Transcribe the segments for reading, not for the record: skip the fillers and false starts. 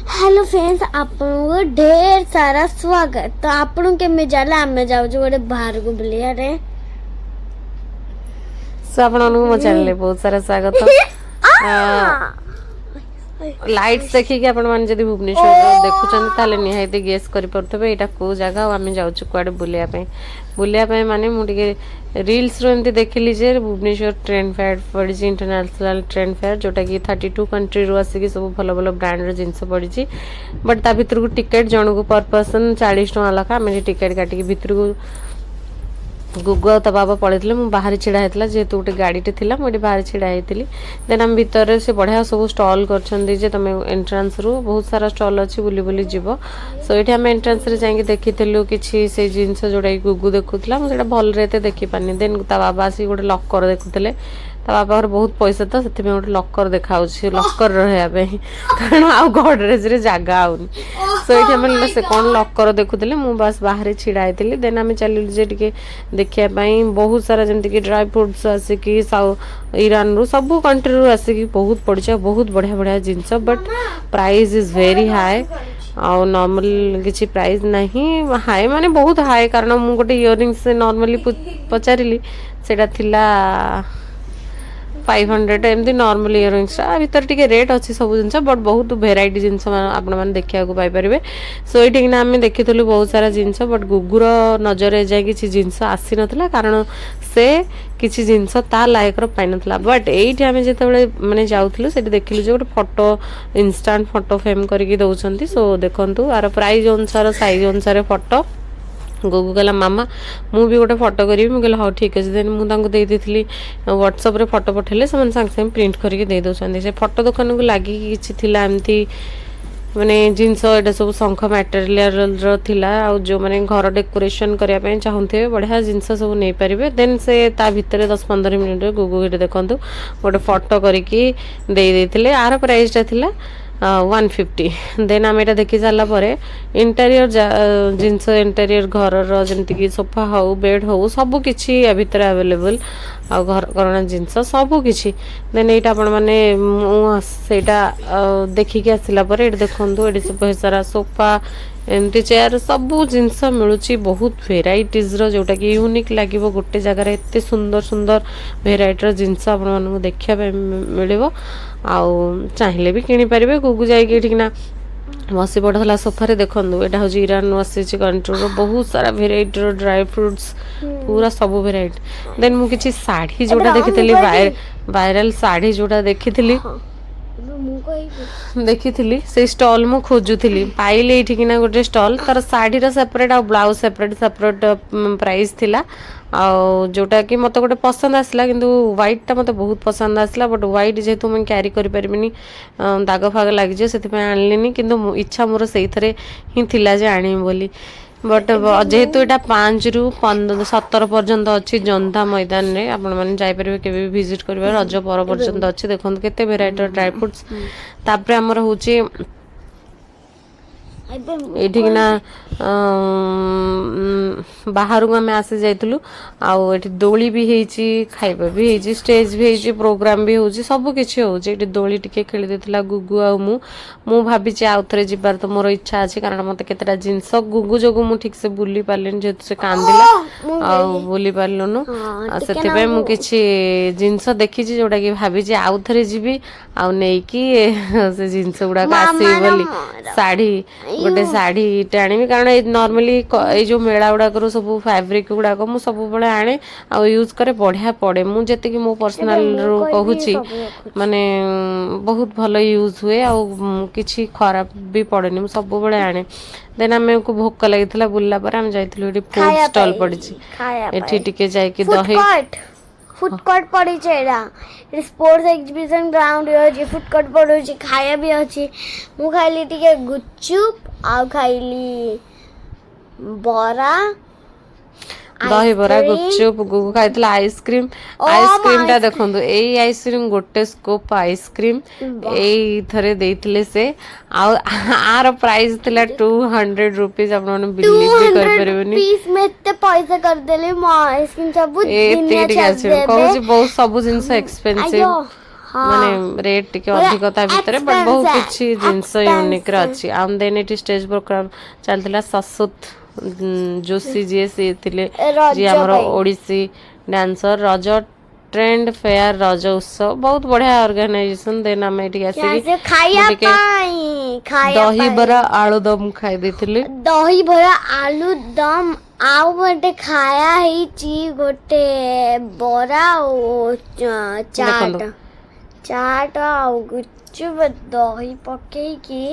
Hello friends, ଆପଣଙ୍କୁ ଢେର ସାରା ସ୍ୱାଗତ। ତ ଆପଣଙ୍କୁ କେମିତି ଜାଣିଲେ ଆମେ ଯାଉଛୁ ଗୋଟେ ବାହାରକୁ ବୁଲିବାରେ? ସୋ ଆପଣମାନଙ୍କୁ ମୋ ଚ୍ୟାନେଲରେ ବହୁତ ସାରା ସ୍ୱାଗତ। ଲାଇଟ୍ସ ଦେଖିକି ଆପଣମାନେ ଯଦି ଭୁବନେଶ୍ୱର ଦେଖୁଛନ୍ତି, ତାହେଲେ ନିହାତି ଗେସ୍ କରିପାରୁଥିବେ ଏଇଟା କେଉଁ ଜାଗା ଆଉ ଆମେ ଯାଉଛୁ କୁଆଡ଼େ ବୁଲିବା ପାଇଁ। ବୁଲିବା ପାଇଁ ମାନେ ମୁଁ ଟିକେ ରିଲ୍ସରୁ ଏମିତି ଦେଖିଲି ଯେ ଭୁବନେଶ୍ୱର ଟ୍ରେଡ୍ ଫେୟାର ପଡ଼ିଛି, ଇଣ୍ଟରନ୍ୟାସନାଲ୍ ଟ୍ରେଡ୍ ଫେୟାର, ଯେଉଁଟାକି 32 କଣ୍ଟ୍ରିରୁ ଆସିକି ସବୁ ଭଲ ଭଲ ବ୍ରାଣ୍ଡର ଜିନିଷ ପଡ଼ିଛି। ବଟ୍ ତା ଭିତରକୁ ଟିକେଟ୍ ଜଣକୁ ପର୍ ପର୍ସନ୍ 40 ଟଙ୍କା ଲେଖା। ଆମେ ଟିକେଟ୍ କାଟିକି ଭିତରକୁ ଗୁଗୁ ଆଉ ତା ବାବା ପଳେଇଥିଲେ, ମୁଁ ବାହାରେ ଛିଡ଼ା ହେଇଥିଲା। ଯେହେତୁ ଗୋଟେ ଗାଡ଼ିଟେ ଥିଲା, ମୁଁ ଏଠି ବାହାରେ ଛିଡ଼ା ହେଇଥିଲି। ଦେନ୍ ଆମ ଭିତରେ ସେ ବଢ଼ିଆ ସବୁ ଷ୍ଟଲ୍ କରିଛନ୍ତି ଯେ ତମେ ଏଣ୍ଟ୍ରାନ୍ସରୁ ବହୁତ ସାରା ଷ୍ଟଲ୍ ଅଛି, ବୁଲି ବୁଲି ଯିବ। ସୋ ଏଇଠି ଆମେ ଏଣ୍ଟ୍ରାନ୍ସରେ ଯାଇକି ଦେଖିଥିଲୁ କିଛି ସେଇ ଜିନିଷ ଯୋଉଟାକି ଗୁଗୁ ଦେଖୁଥିଲା। ମୁଁ ସେଇଟା ଭଲରେ ଏତେ ଦେଖିପାରିନି। ଦେନ୍ ତା ବାବା ଆସିକି ଗୋଟେ ଲକର ଦେଖୁଥିଲେ। ତା ବାବାଙ୍କର ବହୁତ ପଇସା ତ, ସେଥିପାଇଁ ଗୋଟେ ଲକର ଦେଖାଉଛି, ଲକର ରହିବା ପାଇଁ, କାରଣ ଆଉ ଗଡରେଜରେ ଜାଗା ହଉନି। ସୋ ଏଇଠି ଆମେ ସେ କ'ଣ ଲକର ଦେଖୁଥିଲେ, ମୁଁ ବାସ୍ ବାହାରେ ଛିଡ଼ା ହେଇଥିଲି। ଦେନ୍ ଆମେ ଚାଲିଲୁ ଯେ ଟିକେ ଦେଖିବା ପାଇଁ ବହୁତ ସାରା ଯେମିତିକି ଡ୍ରାଏ ଫ୍ରୁଟ୍ସ ଆସିକି ଇରାନରୁ, ସବୁ କଣ୍ଟ୍ରିରୁ ଆସିକି ବହୁତ ପଡ଼ିଛି ଆଉ ବହୁତ ବଢ଼ିଆ ବଢ଼ିଆ ଜିନିଷ, but price is very high। ଆଉ ନର୍ମାଲ କିଛି ପ୍ରାଇସ୍ ନାହିଁ, ହାଇ ମାନେ ବହୁତ ହାଇ। କାରଣ ମୁଁ ଗୋଟେ ଇୟରିଙ୍ଗସ୍ ନର୍ମାଲି ପଚାରିଲି, ସେଇଟା ଥିଲା 500 ଏମିତି ନର୍ମାଲ ଇୟରିଙ୍ଗସଟା। ଆ ଭିତରେ ଟିକେ ରେଟ୍ ଅଛି ସବୁ ଜିନିଷ, ବଟ୍ ବହୁତ ଭେରାଇଟି ଜିନିଷ ଆପଣମାନେ ଦେଖିବାକୁ ପାଇପାରିବେ। ସୋ ଏଇଠିକିନା ଆମେ ଦେଖିଥିଲୁ ବହୁତ ସାରା ଜିନିଷ, ବଟ୍ ଗୁଗୁର ନଜରରେ ଯାଇ କିଛି ଜିନିଷ ଆସିନଥିଲା, କାରଣ ସେ କିଛି ଜିନିଷ ତା ଲାୟକର ପାଇନଥିଲା। ବଟ୍ ଏଇଠି ଆମେ ଯେତେବେଳେ ମାନେ ଯାଉଥିଲୁ, ସେଠି ଦେଖିଲୁ ଯେ ଗୋଟେ ଫଟୋ, ଇନଷ୍ଟାଣ୍ଟ ଫଟୋ ଫ୍ରେମ୍ କରିକି ଦେଉଛନ୍ତି। ସୋ ଦେଖନ୍ତୁ, ଆର ପ୍ରାଇଜ୍ ଅନୁସାରେ, ସାଇଜ୍ ଅନୁସାରେ ଫଟୋ। ଗୁଗୁ କହିଲା, "ମାମା, ମୁଁ ବି ଗୋଟେ ଫଟୋ କରିବି।" ମୁଁ କହିଲି, "ହଉ, ଠିକ୍ ଅଛି।" ଦେନ୍ ମୁଁ ତାଙ୍କୁ ଦେଇ ଦେଇଥିଲି, ହ୍ୱାଟ୍ସଆପ୍ରେ ଫଟୋ ପଠେଇଲେ ସେମାନେ ସାଙ୍ଗେ ସାଙ୍ଗେ ପ୍ରିଣ୍ଟ କରିକି ଦେଇ ଦେଉଛନ୍ତି। ସେ ଫଟୋ ଦୋକାନକୁ ଲାଗିକି କିଛି ଥିଲା ଏମିତି ମାନେ ଜିନିଷ। ଏଇଟା ସବୁ ଶଙ୍ଖ ମ୍ୟାଟେରିଆଲର ଥିଲା। ଆଉ ଯେଉଁମାନେ ଘର ଡେକୋରେସନ୍ କରିବା ପାଇଁ ଚାହୁଁଥିବେ, ବଢ଼ିଆ ଜିନିଷ ସବୁ ନେଇପାରିବେ। ଦେନ୍ ସେ ତା ଭିତରେ 10-15 ମିନିଟ୍ରେ ଗୁଗୁ ଏଠି ଦେଖନ୍ତୁ ଗୋଟେ ଫଟୋ କରିକି ଦେଇ ଦେଇଥିଲେ। ଆର ପ୍ରାଇସ୍ଟା ଥିଲା 150। ଦେନ୍ ଆମେ ଏଇଟା ଦେଖି ସାରିଲା ପରେ ଇଣ୍ଟେରିୟର ଜିନିଷ, ଇଣ୍ଟେରିୟର ଘରର ଯେମିତିକି ସୋଫା ହଉ, ବେଡ୍ ହଉ, ସବୁ କିଛି ୟା ଭିତରେ ଆଭେଲେବଲ୍ ଆଉ ଘର କରଣା ଜିନିଷ ସବୁ କିଛି। ଦେନ୍ ଏଇଟା ଆପଣମାନେ, ମୁଁ ସେଇଟା ଦେଖିକି ଆସିଲା ପରେ ଏଇଠି ଦେଖନ୍ତୁ, ଏଠି ସବୁ ସାରା ସୋଫା, ଏମିତି ଚେୟାର, ସବୁ ଜିନିଷ ମିଳୁଛି ବହୁତ ଭେରାଇଟିଜ୍ର, ଯେଉଁଟାକି ୟୁନିକ୍ ଲାଗିବ। ଗୋଟେ ଜାଗାରେ ଏତେ ସୁନ୍ଦର ସୁନ୍ଦର ଭେରାଇଟିର ଜିନିଷ ଆପଣମାନଙ୍କୁ ଦେଖିବା ପାଇଁ ମିଳିବ ଆଉ ଚାହିଁଲେ ବି କିଣିପାରିବେ। ଗୁଗୁ ଯାଇକି ଏଠିକିନା ବସି ପଡ଼ୁଥିଲା ସୋଫାରେ। ଦେଖନ୍ତୁ, ଏଇଟା ହେଉଛି ଇରାନରୁ ଆସିଛି କଣ୍ଟ୍ରିର ବହୁତ ସାରା ଭେରାଇଟିର ଡ୍ରାଏ ଫ୍ରୁଟ୍ସ, ପୁରା ସବୁ ଭେରାଇଟି। ଦେନ୍ ମୁଁ କିଛି ଶାଢ଼ୀ ଯୋଉଟା ଦେଖିଥିଲି, ଭାଇରାଲ ଶାଢ଼ୀ ଯୋଉଟା ଦେଖିଥିଲି ମୁଁ କହିବି। ଦେଖିଥିଲି, ସେଇ ଷ୍ଟଲ୍ ମୁଁ ଖୋଜୁଥିଲି, ପାଇଲି ଏଇଠିକିନା ଗୋଟେ ଷ୍ଟଲ୍। ତାର ଶାଢ଼ୀର ସେପାରେଟ୍ ଆଉ ବ୍ଲାଉଜ ସେପାରେଟ୍ ସେପାରେଟ୍ ପ୍ରାଇସ୍ ଥିଲା। ଆଉ ଯୋଉଟାକି ମୋତେ ଗୋଟେ ପସନ୍ଦ ଆସିଲା, କିନ୍ତୁ ହ୍ୱାଇଟ୍ଟା ମୋତେ ବହୁତ ପସନ୍ଦ ଆସିଲା। ବଟ୍ ହ୍ୱାଇଟ୍ ଯେହେତୁ ମୁଁ କ୍ୟାରି କରିପାରିବିନି, ଦାଗ ଫାଗ ଲାଗିଯିବ, ସେଥିପାଇଁ ଆଣିଲିନି। କିନ୍ତୁ ଇଚ୍ଛା ମୋର ସେଇଥିରେ ହିଁ ଥିଲା ଯେ ଆଣିବି ବୋଲି। ବଟ୍ ଯେହେତୁ ଏଇଟା 5ରୁ 17 ପର୍ଯ୍ୟନ୍ତ ଅଛି ଜନତା ମଇଦାନରେ, ଆପଣମାନେ ଯାଇପାରିବେ କେବେ ବି ଭିଜିଟ୍ କରିବେ। ରଜ ପର ପର୍ଯ୍ୟନ୍ତ ଅଛି। ଦେଖନ୍ତୁ କେତେ ଭେରାଇଟିର ଡ୍ରାଏ ଫ୍ରୁଟ୍ସ। ତାପରେ ଆମର ହେଉଛି ଏବେ ମୁଁ ଏଇଠିକିନା ବାହାରକୁ ଆମେ ଆସି ଯାଇଥିଲୁ। ଆଉ ଏଠି ଦୋଳି ବି ହେଇଛି, ଖାଇବା ବି ହେଇଛି, ଷ୍ଟେଜ୍ ବି ହେଇଛି, ପ୍ରୋଗ୍ରାମ ବି ହେଉଛି, ସବୁ କିଛି ହେଉଛି। ଏଠି ଦୋଳି ଟିକେ ଖେଳି ଦେଇଥିଲା ଗୁଗୁ ଆଉ ମୁଁ। ମୁଁ ଭାବିଛି ଆଉ ଥରେ ଯିବାର ତ ମୋର ଇଚ୍ଛା ଅଛି, କାରଣ ମୋତେ କେତେଟା ଜିନିଷ ଗୁଗୁ ଯୋଗୁଁ ମୁଁ ଠିକ୍ ସେ ବୁଲି ପାରିଲିନି, ଯେହେତୁ ସେ କାନ୍ଦିଲା ମୁଁ ଆଉ ବୁଲି ପାରିଲୁନୁ। ହଁ, ଆଉ ଟିକେ ସେଥିପାଇଁ ମୁଁ ନାକୁ କିଛି ଜିନିଷ ଦେଖିଛି, ଯୋଉଟାକି ଭାବିଛି ଆଉ ଥରେ ଯିବି ଆଉ ନେଇକି ସେ ଜିନିଷ ଗୁଡାକ ଆସିବି ମାମାର ବୋଲି। ମୋର। ଶାଢ଼ୀ, ଗୋଟେ ଶାଢ଼ୀଟେ ଆଣିବି, କାରଣ ଏଇ ନର୍ମାଲି ଏଇ ଯୋଉ ମେଳା ଗୁଡାକରୁ ସବୁ ଫ୍ୟାବ୍ରିକ ଗୁଡାକ ମୁଁ ସବୁବେଳେ ଆଣେ ଆଉ ୟୁଜ୍ କରେ, ବଢିଆ ପଡେ। ମୁଁ ଯେତିକି ମୋ ଏବେ ମୁଁ ପର୍ସନାଲରୁ କହିବି କହୁଛି, ସବୁ ରଖୁଛି। ମାନେ ବହୁତ ଭଲ ୟୁଜ୍ ହୁଏ ଆଉ କିଛି ଖରାପ ବି ପଡେନି। ମୁଁ ସବୁବେଳେ ଆଣେ। ଦେନ୍ ଆମକୁ ଭୋକ ଲାଗିଥିଲା ବୁଲିଲା ପରେ, ଆମେ ଯାଇଥିଲୁ ଏଠି ଫୁଡ ଖାଇବା ଷ୍ଟଲ୍ ପାଇଁ ପଡିଛି। ଖାଇବା ଏଠି ପାଇଁ ଟିକେ ଯାଇକି ଫୁଡ ଦହି କୋର୍ଟ, ଫୁଡ କୋର୍ଟ ପଡ଼ିଛି ଏଇଟା। ଏଠି ସ୍ପୋର୍ଟସ ଏକ୍ଜିବିସନ ଗ୍ରାଉଣ୍ଡ ବି ଅଛି, ଫୁଡ କୋର୍ଟ ପଡ଼ୁଛି, ଖାଇବା ବି ଅଛି। ମୁଁ ଖାଇଲି ଟିକେ ଗୁପଚୁପ ଆଉ ଖାଇଲି ବରା, ଦହିବରା, ଆଇସ୍କ୍ରିମ। ଗୁପଚୁପ, ଗୁଗୁ ଖାଇଥିଲା ଆଇସ୍କ୍ରିମ। ଓ ଆଇସ୍କ୍ରିମ ଟା ଆଇସ୍କ୍ରିମ। ଦେଖନ୍ତୁ, ଏଇ ଆଇସ୍କ୍ରିମ, ଗୋଟେ ସ୍କୁପ୍ ଆଇସ୍କ୍ରିମ ଏଇଥରେ ଦେଇଥିଲେ ସେ। ଆଉ ଆର ପ୍ରାଇସ୍ ଥିଲା 200 ରୁପିଜ। ଆପଣମାନେ ଟୁ ବିଲିଭ୍ ବି ହଣ୍ଡ୍ରେଡ କରିପାରିବେନି। ରୁପିଜ। ମୁଁ ଏତେ ପଇସା କରିଦେଲି, ମୋ ଆଇସ୍କ୍ରିମ ସବୁ ଏତିକି ଦୁନିଆ ଟିକେ ଆସିବ ଛାଡ଼ିଦେବେ। କହୁଛି, ବହୁତ ସବୁ ଜିନିଷ ଏକ୍ସପେନ୍ସିଭ। ଆಯ್ୟୋ। ମାନେ ରେଟ୍ ଟିକେ ଅଧିକ ତା ଭିତରେ, ବଟ୍ ବହୁତ କିଛି ଜିନିଷ ୟୁନିକ୍ର ଅଛି। ଆଉ ଦେନ୍ ଏଠି ଷ୍ଟେଜ୍ ପ୍ରୋଗ୍ରାମ ଚାଲିଥିଲା। ଶାଶ୍ୱତ ଯୋଶୀ ଯିଏ, ସିଏ ଥିଲେ ଯିଏ ଆମର Odissi dancer. Raja trade fair, Raja ଉତ୍ସବ, ବହୁତ ବଢିଆ ଅର୍ଗାନାଇଜେସନ। ଦେନ୍ ଆମେ ଏଠିକି ଆସିକି ଖାଇବା ଟିକେ ପାଇଁ, ଖାଇବା। ଦହିବରା ଆଳୁଦମ ଖାଇ ଦେଇଥିଲି। ଦହିବରା ଆଳୁ ଦମ ଆଉ ଗୋଟେ ଖାଇବା ହେଇଛି, ଗୋଟେ ବରା ଆଉ ଚାଟ। ଦେଖନ୍ତୁ। ଚାଟ ଆଉ ଗୁପଚୁପ ଦହି ପକେଇକି।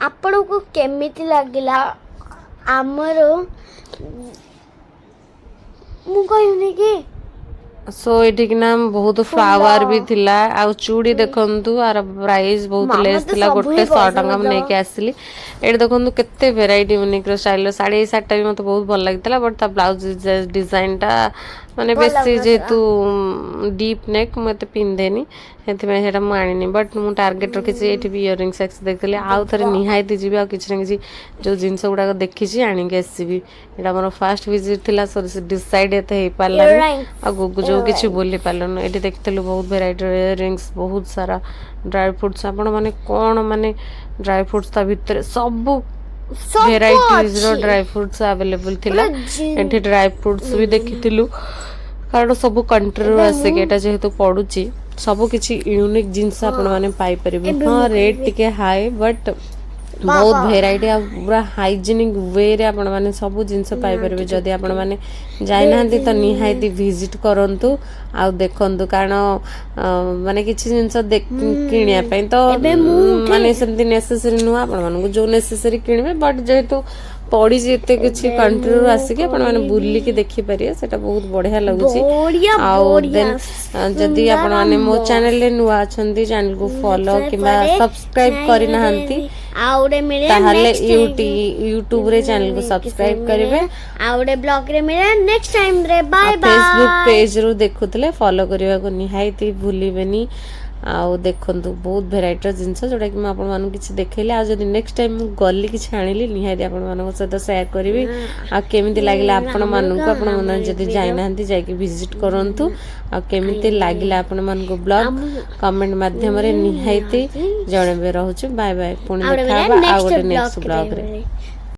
ଆପଣଙ୍କୁ କେମିତି ଲାଗିଲା ଆମର, ମୁଁ କହିବିନି କି? ସୋ ଏଠିକିନା ବହୁତ ଫ୍ଲାୱାର ବି ଥିଲା ଆଉ ଚୁଡ଼ି ଦେଖନ୍ତୁ, ଆର ପ୍ରାଇସ୍ ବହୁତ ମାମା ଲେସ୍ ତ ଥିଲା। ସବୁ ଗୋଟେ ହିଁ 100 ଟଙ୍କା ମୁଁ ପସନ୍ଦ। ନେଇକି ଆସିଲି। ଏଇଠି ଦେଖନ୍ତୁ କେତେ ଭେରାଇଟି ୟୁନିକ୍ର ଷ୍ଟାଇଲର ଶାଢ଼ୀ। ଏଇ ଶାଢ଼ୀଟା ବି ମୋତେ ବହୁତ ଭଲ ଲାଗିଥିଲା, ବଟ୍ ତା ବ୍ଲାଉଜ ଡିଜାଇନଟା ମାନେ ଭଲ ବେଶୀ ଲାଗୁନଥିଲା। ଯେହେତୁ ଡିପ୍ ନେକ୍, ମୁଁ ଏତେ ପିନ୍ଧେନି, ସେଥିପାଇଁ ସେଇଟା ମୁଁ ଆଣିନି। ବଟ୍ ମୁଁ ଟାର୍ଗେଟ୍ ରଖିଛି। ଏଇଠି ବି ଇୟରିଙ୍ଗସ୍ ସେକ୍ସ ଦେଖିଥିଲି। ଆଉ ଥରେ ନିହାତି ଯିବି ଆଉ କିଛି ନା କିଛି ଯେଉଁ ଜିନିଷ ଗୁଡ଼ାକ ଦେଖିଛି ଆଣିକି ଆସିବି। ଏଇଟା ମୋର ଫାଷ୍ଟ ଭିଜିଟ୍ ଥିଲା, ସୋ ଡିସାଇଡ୍ ଏତେ ହେଇପାରିଲାନି। Earrings. ଆଉ ଗୁଗୁ ଯୋଉ କିଛି ବୁଲି ପାରିଲୁନୁ। ଏଠି ଦେଖିଥିଲୁ ବହୁତ ଭେରାଇଟିର ଇୟରିଙ୍ଗସ୍, ବହୁତ ସାରା ଡ୍ରାଏ ଫ୍ରୁଟ୍ସ। ଆପଣ ମାନେ କ'ଣ ମାନେ ଡ୍ରାଏ ଫ୍ରୁଟ୍ସ ତା ଭିତରେ ସବୁ ସବୁ ଭେରାଇଟିଜର ଅଛି। ଡ୍ରାଏ ଫ୍ରୁଟ୍ସ ଆଭେଲେବଲ୍ ଥିଲା। ପୁରା ଏଠି ଡ୍ରାଏ ଫ୍ରୁଟ୍ସ ବି ଦେଖିଥିଲୁ, କାରଣ ସବୁ କଣ୍ଟ୍ରିରୁ ଏବେ ଆସିକି ଏଇଟା ଯେହେତୁ ପଡୁଛି, ସବୁ କିଛି ୟୁନିକ୍ ଜିନିଷ ଆପଣମାନେ ପାଇପାରିବେ। ଏବେ ହଁ, ମୁଁ ରେଟ୍ କହିବି। ଟିକେ ହାଇ, ବଟ୍ ବହୁତ ଭେରାଇଟି ଆଉ ପୁରା ହାଇଜେନିକ୍ ୱେରେ ଆପଣମାନେ ସବୁ ଜିନିଷ ପାଇପାରିବେ। ଯଦି ଆପଣମାନେ ଯାଇନାହାନ୍ତି ତ ନିହାତି ଭିଜିଟ୍ କରନ୍ତୁ ଆଉ ଦେଖନ୍ତୁ, କାରଣ ମାନେ କିଛି ଜିନିଷ କିଣିବା ପାଇଁ ତ ଏବେ ମୁଁ ମାନେ ସେମିତି ନେସେସରି ନୁହଁ। ଆପଣମାନଙ୍କୁ ଯୋଉ ନେସେସରି କିଣିବେ, ବଟ୍ ଯେହେତୁ ପଡ଼ିଛି ଏତେ କିଛି କଣ୍ଟ୍ରିରୁ ଆସିକି, ଆପଣମାନେ ବୁଲିକି ଦେଖିପାରିବେ। ସେଇଟା ବହୁତ ବଢିଆ ଲାଗୁଛି। ବଢିଆ। ଆଉ ବଢିଆ। ଦେନ୍ ଯଦି ସୁନ୍ଦର। ଆପଣମାନେ ମୋ ମସ୍ତ। ଚ୍ୟାନେଲରେ ନୂଆ ଅଛନ୍ତି, ଚ୍ୟାନେଲକୁ ଫଲୋ କିମ୍ବା ସବସ୍କ୍ରାଇବ କରିନାହାନ୍ତି, ଆଉ ଗୋଟେ ମିଳେ ତାହେଲେ ନେକ୍ସଟ ୟୁଟ୍ୟୁବରେ ଚ୍ୟାନେଲକୁ ସବସ୍କ୍ରାଇବ କରିବେ। ଆଉ ଗୋଟେ ବ୍ଲଗରେ ମିଳେ ନେକ୍ସଟ ଟାଇମରେ। ବାଏ। Facebook bye. ପେଜରୁ ଦେଖୁଥିଲେ ଫଲୋ କରିବାକୁ ନିହାତି ଭୁଲିବେନି। ଆଉ ଦେଖନ୍ତୁ ବହୁତ ଭେରାଇଟିର ଜିନିଷ, ଯୋଉଟାକି ମୁଁ ଆପଣମାନଙ୍କୁ କିଛି ଦେଖେଇଲି। ଆଉ ଯଦି ନେକ୍ସଟ ଟାଇମ୍ ମୁଁ ଗଲି, କିଛି ଆଣିଲି, ନିହାତି ଆପଣମାନଙ୍କ ସହିତ ସେୟାର କରିବି। ଆଉ କେମିତି ଲାଗିଲା ଆପଣମାନଙ୍କୁ? ଆପଣମାନେ ଯଦି ଯାଇନାହାନ୍ତି, ଯାଇକି ଭିଜିଟ୍ କରନ୍ତୁ। ଆଉ କେମିତି ଲାଗିଲା ଆପଣମାନଙ୍କୁ ବ୍ଲଗ, କମେଣ୍ଟ ମାଧ୍ୟମରେ ନିହାତି ଜଣେଇବେ। ରହୁଛି, ବାଏ ବାଏ। ପୁଣି ଆଉ ଗୋଟେ ଦେଖା ହବା ଆଉ ନେକ୍ସଟ ଗୋଟେ ନେକ୍ସଟ ବ୍ଲଗରେ। ବ୍ଲଗରେ।